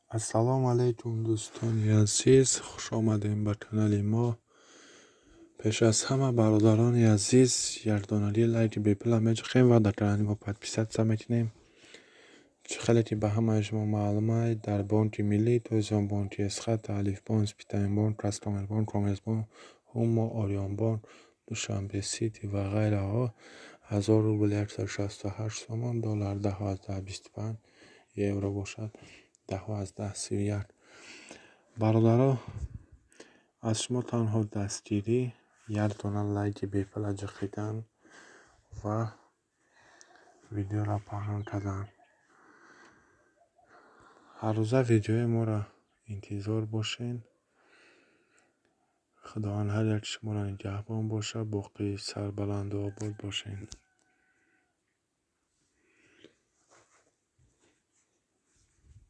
Ассалому алайкум, дӯстони азиз, хуш омадем ба канали мо. Пеш аз ҳама, бародарони азиз, якдонаги лайки бепула мечиқем ва дар канали мо подписаться мекунем. Чӣ хеле ки ба ҳамаи шумо маълум аст, дар Бонки Миллӣ, то Бонки Эсхат, Алифбонк, Спитаменбонк, Казкоммерцбонк, Коммерцбонк, Ҳумо, Ориёнбонк, Душанбе Сити ва ғайраҳо 1000 рубл 168 сомон, доллар 10,25, евро бошад 10,31. Бародаро, аз шумо танҳо дастгирӣ, як дона лайки бепула ҷиқидан ва видеоро паҳн кардан. Ҳаррӯза видеои моро интизор бошед. Худованд ҳар яки шуморо нигаҳбон бошад, боқӣ сарбаланду обод бошед.